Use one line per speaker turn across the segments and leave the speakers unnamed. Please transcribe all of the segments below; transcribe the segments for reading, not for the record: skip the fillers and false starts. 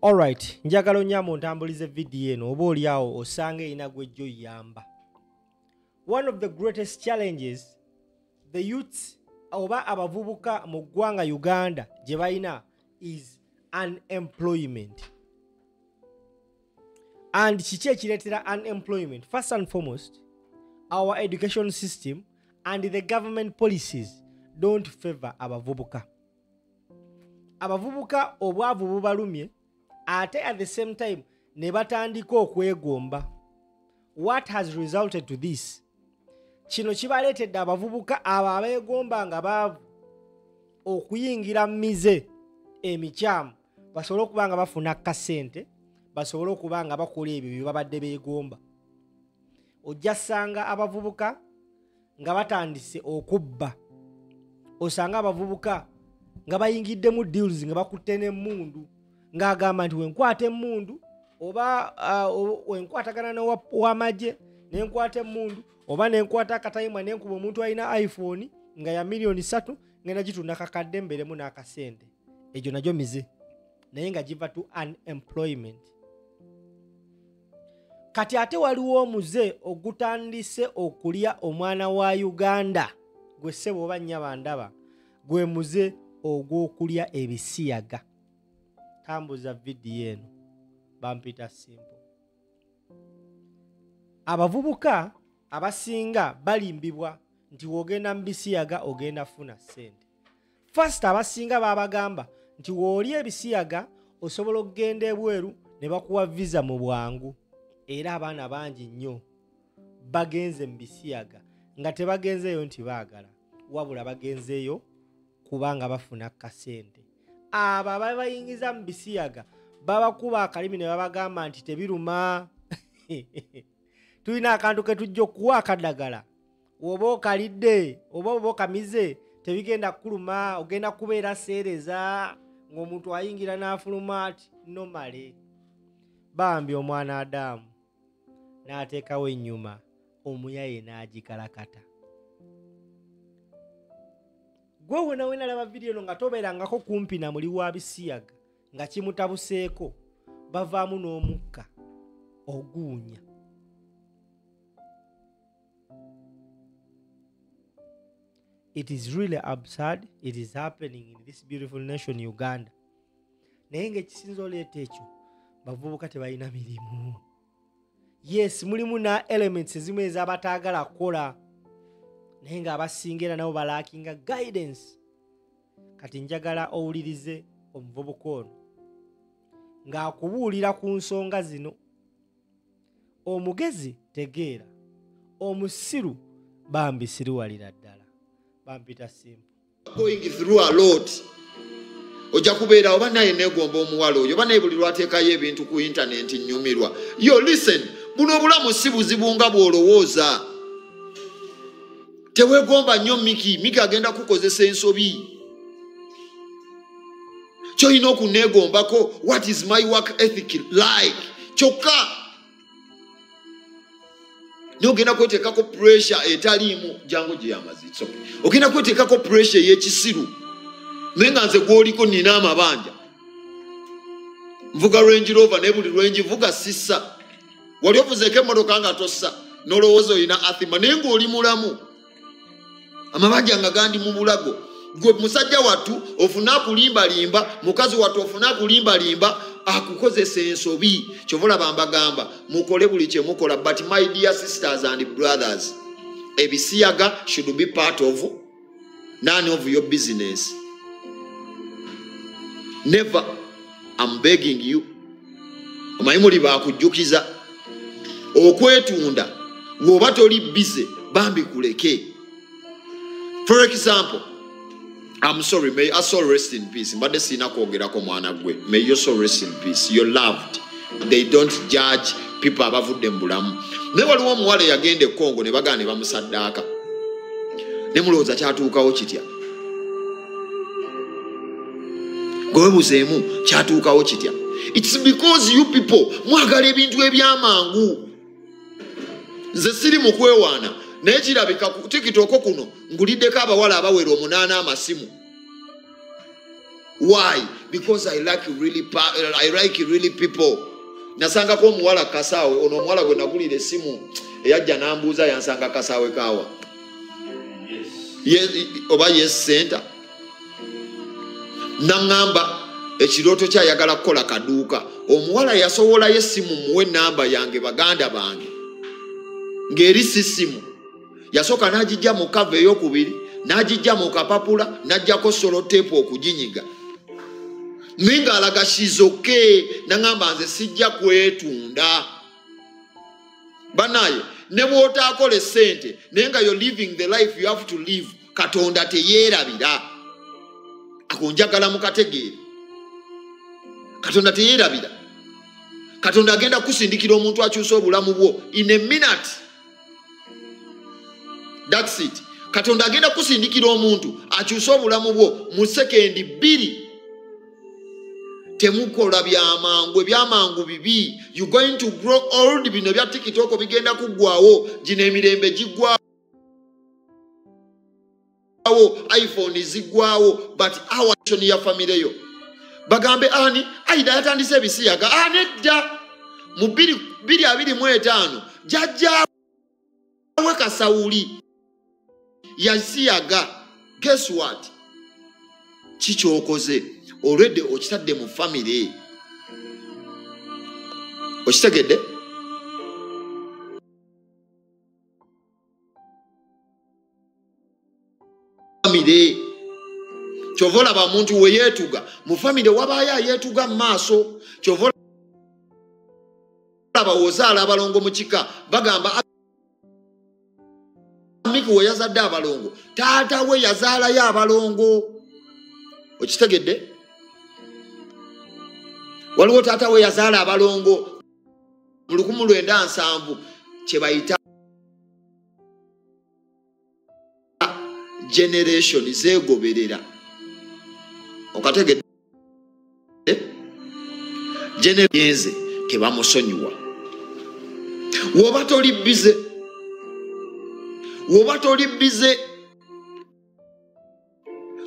Alright, njagala onyama ontambulize vidiyo eno oba oli awo osanga erina gwejjo yamba. One of the greatest challenges the youths oba abavubuka mu ggwanga Uganda gye balina is unemployment. And kiki ekireetera unemployment? First and foremost, our education system and the government policies don't favor abavubuka. Abavubuka obwavu bubalumye, ate at the same time ne batandika okwegomba. What has resulted to this? Kino kibaleetedde abavubuka abo abeegomba nga baavu okuyingira mu mize emikyamu basobole okuba nga bafuna kasente, basobole okuba nga bakola ebyo bye babadde beegomba. Ojja ssanga abavubuka nga batandise okubba, osanga abavubuka nga bayingiddemu deals nga bakutte n'emmundu, ng'agamba nti wenkwata emmundu oba wenkwatagana n'owamagye nenkwata emmundu oba nenkwata akatayimwa nenkuba omuntu alina iPhone nga ya 3 million ngenda gitunda kakadde mbeeremu n'akasente. Egyo nagyo mize, naye nga giva to unemployment. Kati ate waliwo omuze ogutandise okulya omwana wa Uganda, gwe ssebo oba nnyaba ndaba, gwe muze ogw'okulya ebisiyaga. Tambuza vidiyo eno, bampita Simple. Abavubuka abasinga balimbibwa nti w'ogenda mu bisiyaga ogenda funa ssente. First, abasinga babagamba nti w'olya ebisiyaga osobola okugenda ebweru ne bakuwa visa mu bwangu. Era abaana bangi nnyo bagenze mu bisiyaga nga tebagenzeeyo nti baagala, wabula bagenzeeyo kubanga bafuna kasente. Abo ababayingiza mu bisiyaga babakuba akalimi ne babagamba nti tebiruma, tulina akantu ke tujja okuwa akadagala, oba okalidde oba okamize tebigenda kukuluma, ogenda kubeera seereza ng'omuntu ayingira n'afuluma ati nomale. Bambi omwana Adamu n'ateekawo ennyuma omuyaye n'agikalakata. Gwe wena wena laba vidiyo eno nga tobeerangako kumpi na muli wa bisiyaga nga kimutabuseeko, bavaamu n'omukka oguwunya. It is really absurd. It is happening in this beautiful nation Uganda. Naye ng'ekisinza oleeta ekyo, bavubuka tebalina mirimu. Yes, mulimu na elements ezimu ez'abataagala kukola, naye ng'abasinga era nabo balackinga guidance. Kati njagala owulirize omuvubuka ono ng'akubuulira ku nsonga zino. Omugezi tegeera, omusiru bambi siriwalira ddala. Bampita Simple.
Going through a lot. Ojja kubeera oba naye neegomba omuwala oyo, oba naye buli lwateekayo ebintu ku intaneti nnyumirwa. Yo, listen, buno obulamu si buzibu nga bw'olowooza. Teweegomba nnyo Miki, Miki agenda kukozesa ensobi. Ky'olina okuneegombako, what is my work ethic like? Kyokka naye ogenda kweteekako pressure etaliimu jangu gye yamazi. It's okay. Ogenda kweteekako pressure ey'ekisiru, naye nga nze gw'oliko nina amabanja. Nvuga Range Rover, naye buli lwengivuga sissa. Wali ovuzeeko emmotoka nga tossa n'olowooza olina asthma, naye ng'oli mulamu, amabanja nga gandi mu bulago. Gwe musajja wattu ofune akulimbalimba, mukazi wattu ofune akulimbalimba akukozesa ensobi. Kyova olaba mbagamba mukole buli kye mukola, but my dear sisters and brothers, ebisiyaga should be part of none of your business. Never. I'm begging you. Omanyi muli bakujjukiza okwetunda, bw'oba toli busy bambi kuleke. For example, I'm sorry, may your soul rest in peace. Mbadde sirina kwogerako mwana gwe. May your soul rest in peace. You're loved. They don't judge people abavudde mu bulamu. Naye waliwo omuwala eyagenda e Congo ne bagaana ne bamusaddaaka. Ne mulowooza kyatuukawo kitya? Gwe weebuzeemu kyatuukawo kitya? It's because you people mwagala ebintu eby'amangu. Nze siri mu kwewaana, naye kirabika ku TikTok kuno nguliddeko abawala abawera 8 amasimu. Why? Because I like really people. Nasangako omuwala Kasaawe, ono omuwala gwe nagulira essimu eyajja n'ambuuza yansanga Kasaawe kaawa. Yes. Oba yes center. Naŋŋamba ekirooto kyayagala kukola kaduuka. Omuwala yasowolayo essimu muwe namba yange baganda bange. Ng'eri si ssimu. Yasooka n'agijja mu kava ey'okubiri, n'agijja mu kapapula, n'aggyako soloteepu okuginyiga. Naye ng'alaga she's okay, n'aŋŋamba nze sijja kwetunda. Banaye, ne bw'otaakola essente, naye nga you're living the life you have to live, Katonda teyeerabira. Ako njagala mukategeere. Katonda teyeerabira. Katonda agenda kusindikira omuntu akyusa obulamu bwo in a minute. That's it. Katonda agenda kusindikira omuntu akyusa obulamu bwo mu sekendi 2. Temukola byamangu, ebyamangu bibi. You going to grow old. Bino bya TikTok bigenda kuggwawo, gino emirembe giggwawo, iPhone ziggwawo, but our ya family yo. Bagambe ani Aida yatandise ebisiyaga anedda mu 2025 jjajja we Kasawuli yasiyaga. Guess what? Kikyokoze already okitadde mu family. Okitegedde? Family. Kyova olaba omuntu we yeetuga mu family wabaayo ayeetuga mu maaso. Kyova olaba wozaala abalongo mu kika bagamba Miki we yazadde abalongo, taata we yazaalayo abalongo. Okitegedde? Waliwo taata we yazaala abalongo mu 1970 kye bayita generation zeegoberera. Okategedde? Genze tebamusonyiwa. Woba toli bize, woba toli bize,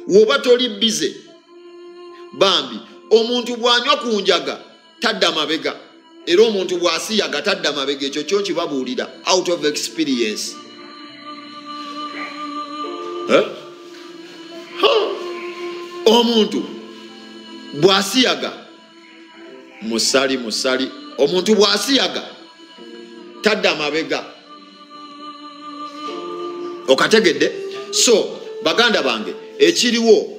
woba toli bize bambi, omuntu bw'anywa ku njaga tadda mabega, era omuntu bw'asiyaga tadda mabega. Ekyo kyo kibabuulira out of experience. Omuntu bw'asiyaga musali musali, omuntu bw'asiyaga tadda mabega. Okategedde? So baganda bange, ekiriwo